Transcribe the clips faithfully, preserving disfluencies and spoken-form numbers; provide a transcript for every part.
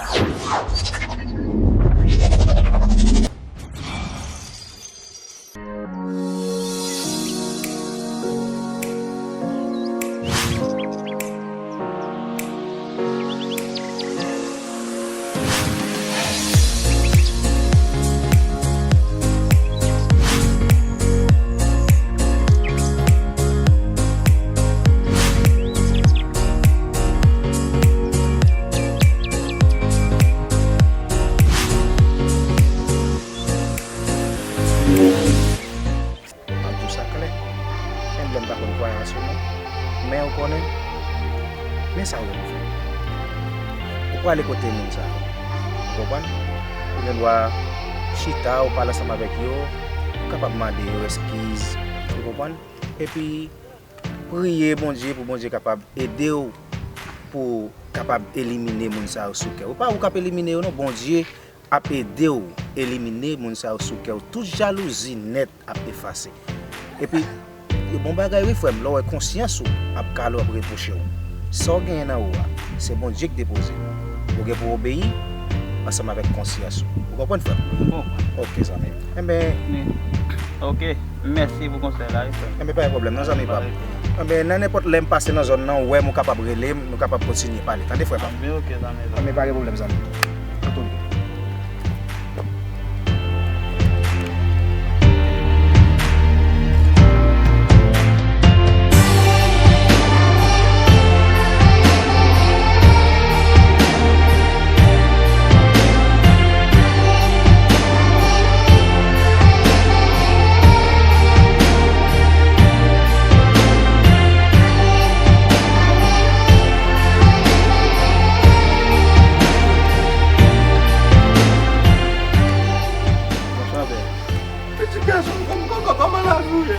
M ap di w sa klè. Menm lè m pa konn kwayans ou non. Men ou konnen, men sa ou dwe fè. Ou prale kote moun sa yo. Ou konprann? Ou gen dwa chita, ou pale ansanm avèk yo, ou kapab mande yo eskiz. Ou konprann? Epi, priye Bondye pou Bondye kapab ede w pou w kapab elimine moun sa yo sou kè w. E pa ou k ap elimine yo non, Bondye ap ede w elimine moun sa yo sou kè w. Tout jalouzi nèt ap efase. Epi, e bon bagay wi frè m, lè w wè konsyans ou ap kale w, ap repwoche w. Sa w genyen nan ou a, se Bondye ki depoze l. Ou gen pou w obeyi ansanm avèk konsyans ou. Ou konprann frè m? Bon. Ok zanmi m. Enben, men, ok. Mèsi pou konsèy la wi frè m. Enben pa gen pwoblèm non zanmi pa m. Enben nan nenpòt lè m pase nan zòn nan, ou wè m, ou kapab rele m, nou kapab kontinye pale. Tande frè pa m. Anben ok zanmi pa m. Enben pa gen pwoblèm zanmi. Antoine. Bonswa pè. Pitit gason m, kòman, kòman, kòman lavi w ye?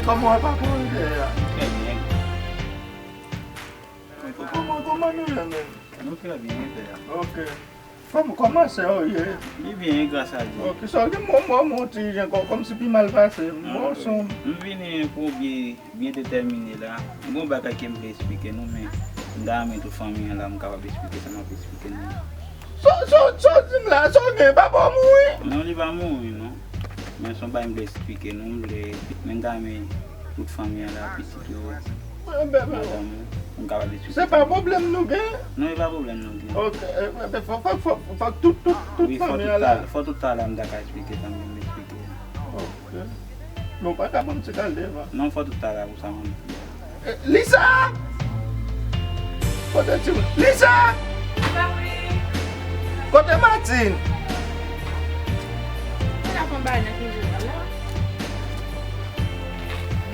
Kòman w pa konnen a? Trè byen. Kòman, kòman nou ye menm? Nou trè byen, pè a. Ok. Kòm, kòman sè w ye? Li byen, gras a Dye. Ok, sa w gen mò, mò, mò ti jan kò, kòmsi pi mal pase. Mò son. M vini pou byen, byen detèmine la. M gen yon bagay ke m vle esplike nou, men m ta renmen tout fanmi an la, m kapab esplike sa m ap esplike nou. Sa, sa, sa w di m la, sa w gen, papa w mouri? Non, li pa mouri, non. Men se yon bagay m vle esplike nou, m vle, men m ta renmen tout fanmi an la, pitit yo, madanm ou, pou m kapab esplike. Se pa pwoblèm nou gen? Non, e pa pwoblèm nou gen. Ok, e, e, fò, fò, fò, fò tout, tout, tout fanmi an la. Wi, fò tout ta la, fò tout ta la, m ta ka esplike sa m vin esplike a. Ok. Men w pa ka ban m ti kal devan? Non, fò tout ta la pou sa m vin di a. Eh, Lisa! Kote ti moun? Lisa! Kote Martine?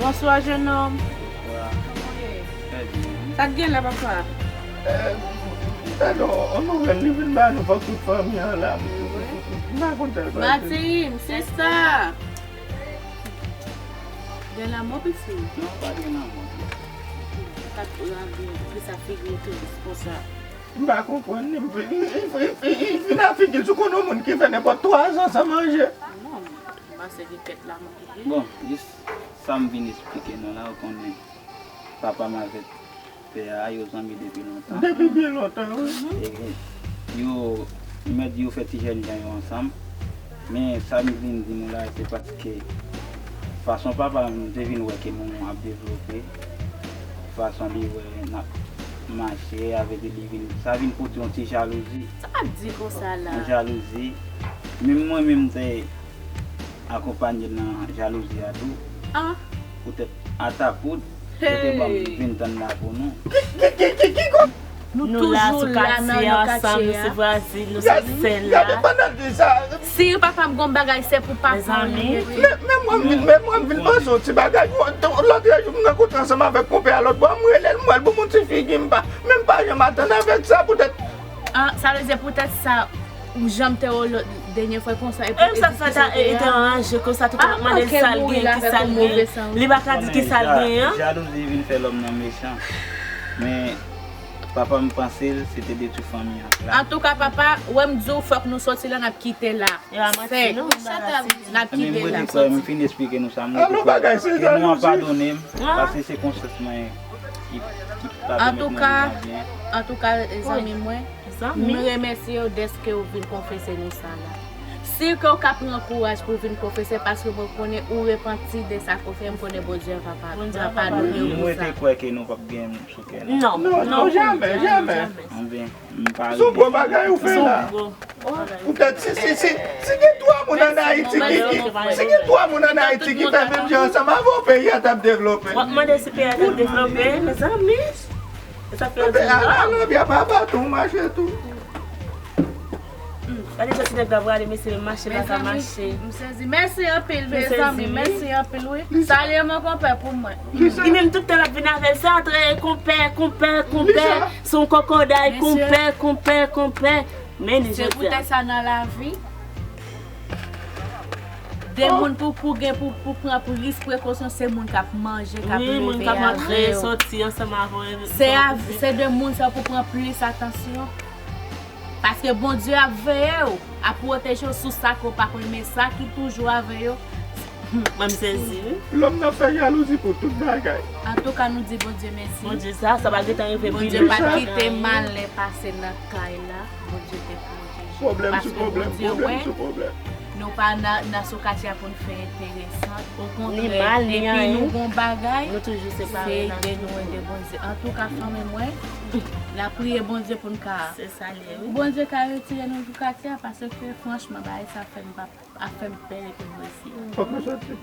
Bonswa, jennonm. Bonswa. Kòman w ye? Trè byen. Sa k gen la, papa? Eh, m tande yon nouvèl, li vin ba nou fòk tout fanmi an la. M pa konn sa l pral di. Martine, sista! Gen lanmò, pitit? Non, pa gen lanmò. Sa k rive, poukisa figi w tris konsa? M pa konprann li, m fi-, li, li, li, li fin a figi l sou konn yon moun ki fè nenpòt twa zan san manje. Non, m panse gen kèk lanmò ki gen. Bon, jis sa m vin esplike nou la, ou konnen papa m avèk pè a, yo zanmi depi lontan. Depi byen lontan, wi. E yo, m mèt di yo fè ti jèn jan yo ansanm. Men sa m vin di nou la, se paske fason papa m te vin wè ke nou ap devlope, fason li wè n ap mache, avè di li vin, sa vin pote yon ti jalouzi. Sa w ap di konsa la? Yon jalouzi. Menm mwen menm m te akonpanye l nan jalouzi a tou. Ah. Poutèt atapoud, yo te ban m vin tann la pou nou. Ki, ki, ki, ki, ki kòb? Nou toujou la nan katye a. Nou se vwazin, nou se sè la. Gade, gade, pandan l di sa. Si papa m gon bagay, se pou papa m li ye. Men, men mwen vin, men mwen vin panse yon ti bagay. Lòt jou m rankontre ansanm avèk konpè a lòt bò, m rele l, m wè l pou m yon ti figi m pa. Men m pa janm atann avèk sa, poutèt. Ah, sa vle di poutèt sa, ou janm te wè w lòt dènye fwa konsa, epi e sa fè ta, e te anranje konsa, tout moun ap mande l sa l gen, ki sa l gen. Li pa ka di ki sa l gen an. Jalouzi vin fè lòm nan mechan. Men papa m panse l, se te detwi fanmi an la. Antouka, papa, wè m di w, fòk nou sòti la, n ap kite la. Sèk. N ap kite la. M fin esplike nou sa, m rete kwè ke nou a padone m, paske se konsyans mwen ki, ki pa pèmèt mwen viv an byen. Antouka, antouka, zanmi mwen, M remèsye w dèske w vin konfese nou sa la. Si ke w ka pran kouraj pou w vin konfese, paske mwen konnen ou repanti de sa ke w fè, m konnen Bondye va pa- va padone nou sa. Nou rete kwè ke nou p ap gen sou kè nou. Non, non, non, jamè, jamè. Ebyen, m pa rete. Se yon gwo bagay ou fè la. Poutèt si, si, si, si gen twa moun ann Ayiti ki, ki, si gen twa moun ann Ayiti ki fè menm jan ansanm avè w, peyi a t ap devlope. W ap mande si peyi a t ap devlope, mezanmi. Sa fè di la. Alò, byen, papa tou mache tou. Gade jan ti nèg la prale, mesye, mache pa ka mache. M sezi. Mèsi anpil, mezanmi. Mèsi anpil, wi. Salye mon konpè pou mwen. Li menm tout tan l ap vin avè l, se antre konpè, konpè, konpè. Se yon kokoday, konpè, konpè, konpè. Men li jodi a. Se poutèt sa nan lavi. De moun pou, pou gen, pou, pou pran plis prekosyon, se moun k ap manje, k ap leve avè w. Wi, moun k ap antre, sòti ansanm avè w. Se a, se de moun sa pou pran plis atansyon. Paske Bondye ap veye w, ap pwoteje w sou sa ke w pa konn, men sa ki toujou avè yo. Mwen m sezi, wi. Lòm nan fè jalouzi pou tout bagay. Antouka, nou di Bondye mèsi. Bondye sa, sa pa gentan rive. Bondye pa t kite malè pase nan kay la. Bondye te pwoteje. Pwoblèm sou pwoblèm, pwoblèm sou pwoblèm. Nou pa nan, nan sou katye a pou n fè enteresan. Okontrè, depi nou gon bagay, se ede nou ede Bondye. Antouka, fanmi mwen, n ap priye Bondye pou n ka. Se sa l ye, wi. Pou Bondye ka retire nou sou katye a, paske franchman, bagay sa fè m pa, ap fè m pè epi m resi. Fòk nou soti.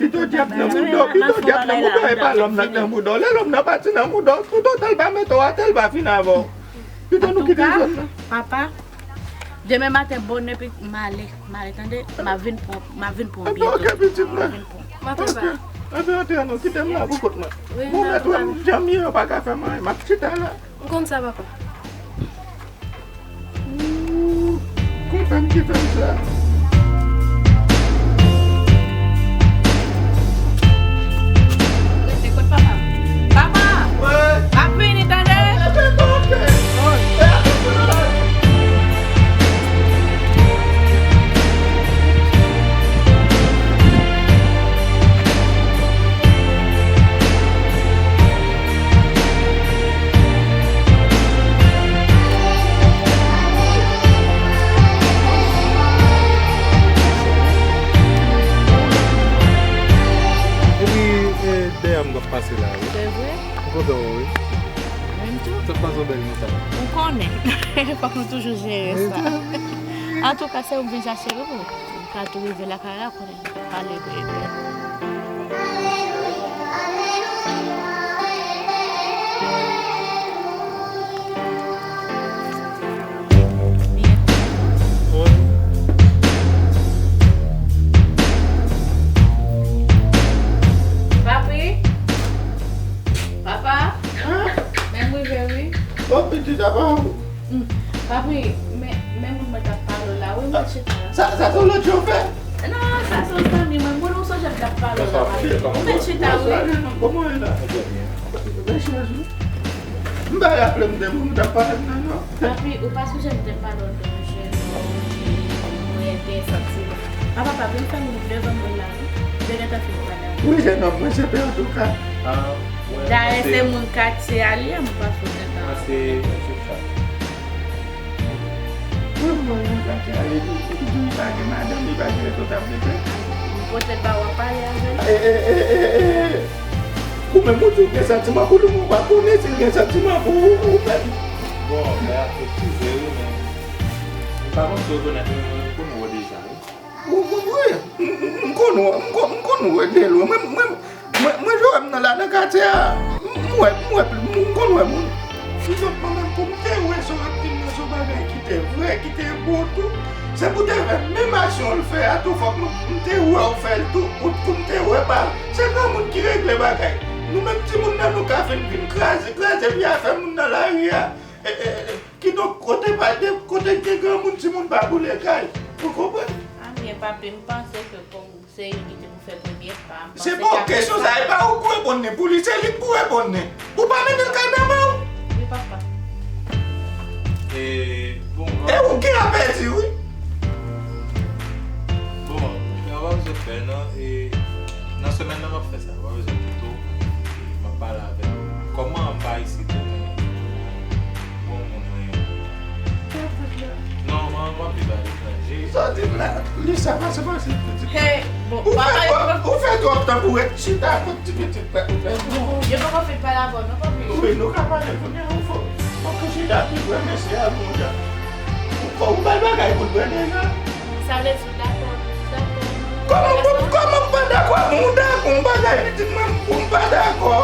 Pito dyab nan mouda w, pito dyab nan mouda w, e pa lòm nan k nan mouda w. Lè lòm nan pati nan mouda w, toutotan l pa mete w atè, l pa fin avè w. Pito nou kite zòn nan. Papa, demen maten bonè, m ale, m ale, tande, m a vin pran, m a vin pran w byento. Ok, pitit mwen. M a vin pran w. Ok. Antre, antre, non, kite m la pou kont mwen. Bon, mèt wè m jan m ye, yo pa ka fè m anyen, m ap chita la. M konn sa, papa. Ooh, konpè m ki fè m sa. Rete kot papa m. Papa! Wi. M ap vini, tande? Rete kanpe. Wi. Epi, e, dèyè m t ap pase la, wi. Se vre? M kontan wè w, wi. Menm tou. Sa k pase w bèl konsa? Ou konnen. Fòk nou toujou jere sa. Antouka, se ou m vin chache, wi, pou m ka tou rive lakay la, konnen. Alelouya. Papi? Papa? Hein? Men m rive, wi. Bon, pitit, apa ou? Hmm. Papi, men, men moun mwen t ap pale w la, wi, mwen chita la. Sa, sa se yon lòt chofè? Non, sa se yon zanmi mwen. Moun ou sonje m t ap pale w la, papi. Ou mèt chita, wi. Kòman w ye la? Bèl chèz, wi. M pa raple m de moun ou t ap pale m nan, non. Papi, ou pa sonje m te pale w de yon jèn, mwen te santi. Papa, pa vin fè moun devan moun la, wi. Te gentan fin pale avè w. Wi, jèn òm, mwen se pè antouka. Dayè, se moun katye a li ye, m pa sonje sa. Mwen se Mwen, mwen, mwen, katye a, li, li, li di li pa gen madanm, li pa gen responsabilite. Poutèt ba w ap pale avè l. E, e, e, e, e. Ou menm, ou di w gen santiman pou li, men ou pa konnen si l gen santiman pou ou, ou menm. Bon, men a, eskize wi, men m pa panse w konèt mwen, mwen konn wè w deja, wi. Ou, ou, wi, m, m, m konn wè, m konn, m konn wè de lwen. Mwen, mwen, Mwen, mwen jwe m nan la nan katye a, m, m wè, m wè, m konn wè moun. Kidonk, mwen menm, pou m te wè sa w ap di m nan, se yon bagay ki te vrè, ki te bon tou. Se pou te vre, menm aksyon w fè a tou, fòk nou, m te wè w fè l tou, pou, pou m te wè pa. Se granmoun ki regle bagay. Nou menm timoun nan, nou ka vin, vin kraze, kraze vye afè moun nan lari a. E, e, e, kidonk, kote pa gen, kote gen granmoun, timoun pa boule kay. Ou konprann? Amyen, papi, m panse ke kòm Se li ki te pou fè premye pa. M panse ke se pa kesyon sa, e pa ou k pou reponn li pou li, se li k pou reponn li. Ou pa mennen l kay manman w? Wi, papa. E, bon, e ou ki a pèdi, wi. Bon, w pa bezwen pè, non. E, nan semèn nan, m ap fè sa. W pa bezwen kite w. M ap pale avè l. Kòman m pa isit, wi, men, Sa w di m la, Lisa, pase, pase, pitit. Hey, bon, ou fè twòp, ou fè twòp tan pou w ret chita kot ti pitit la. Bon, yo poko fin pale avè w non, papi. Wi, nou ka pale kounye a, ou fò, fò w chita pi pre mesye a, bon jan. Ou fò, ou bay bagay pou l pran deja. Sa vle di w dakò, dakò. Kòman, kòman m pa dakò? Bon, ou dakò, yon bagay pitit mwen, ou m pa dakò.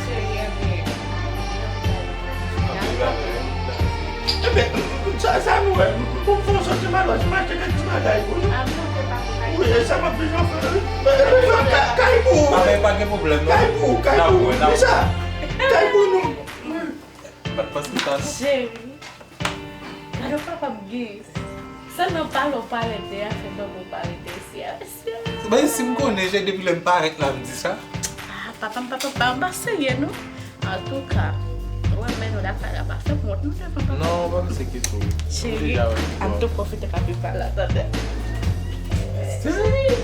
Cheri, antre. Ebyen, sa, sa nou wè, pou m fè yon sòti malwè, m achte kèk ti bagay pou nou. Wi, e sa m ap bezwen fè. Kay pou ou. Kay pou ou, kay pou ou, kay pou ou. Lisa, kay pou nou. Cheri, gade papa m gen. Sèlman pale w pale de afè dòmi w pale de isi a, mesye. Bay, si m konnen, se depi lè m parèt la m di sa. Ah, papa m, papa m, papa m pa serye non. Antouka, ou wè men nou lakay la, pa fè m wont non devan papa m. Non, pa m se ki tou. Cheri, m tou pwofite pa pi pale la, tande. Cheri,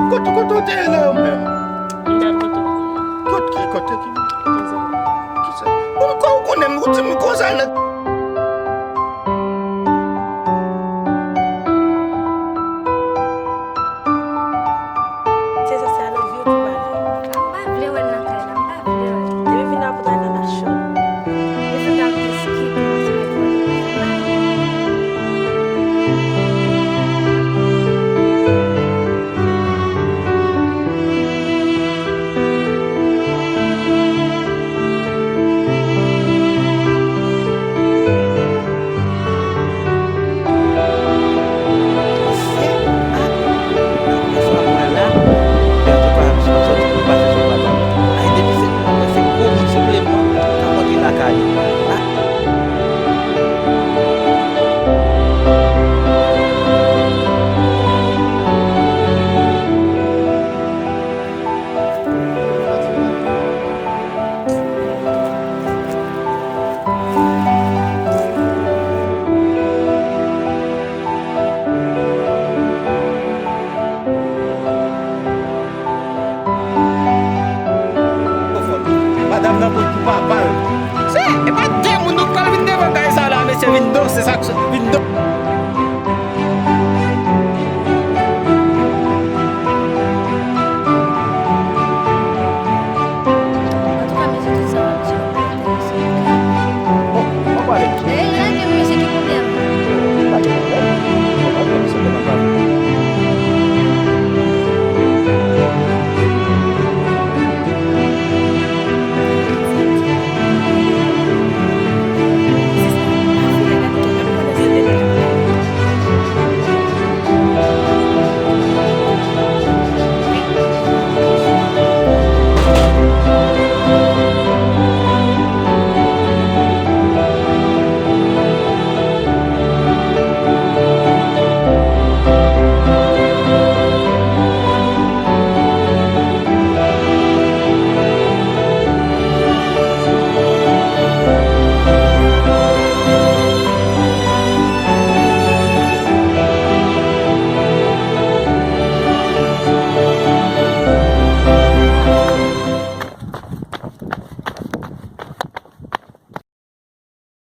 Kote, kote w te ye la menm? M t al kote w. Kot ki, kote ki? Kote w? Kisa? Bon, kò w konnen m, ou di m konsa nan. Se sa, se alò vye tou bagay. M pa vle wè l nan kay la, m pa vle wè l. Depi vin apot al nan la chòt. Li fin ap diskite, li fin ap wè l. Madanm nan pran pou papa l. Se, e pa de moun nou pral vin devan kay sa la, mesye, vin danse, sa k vin danse.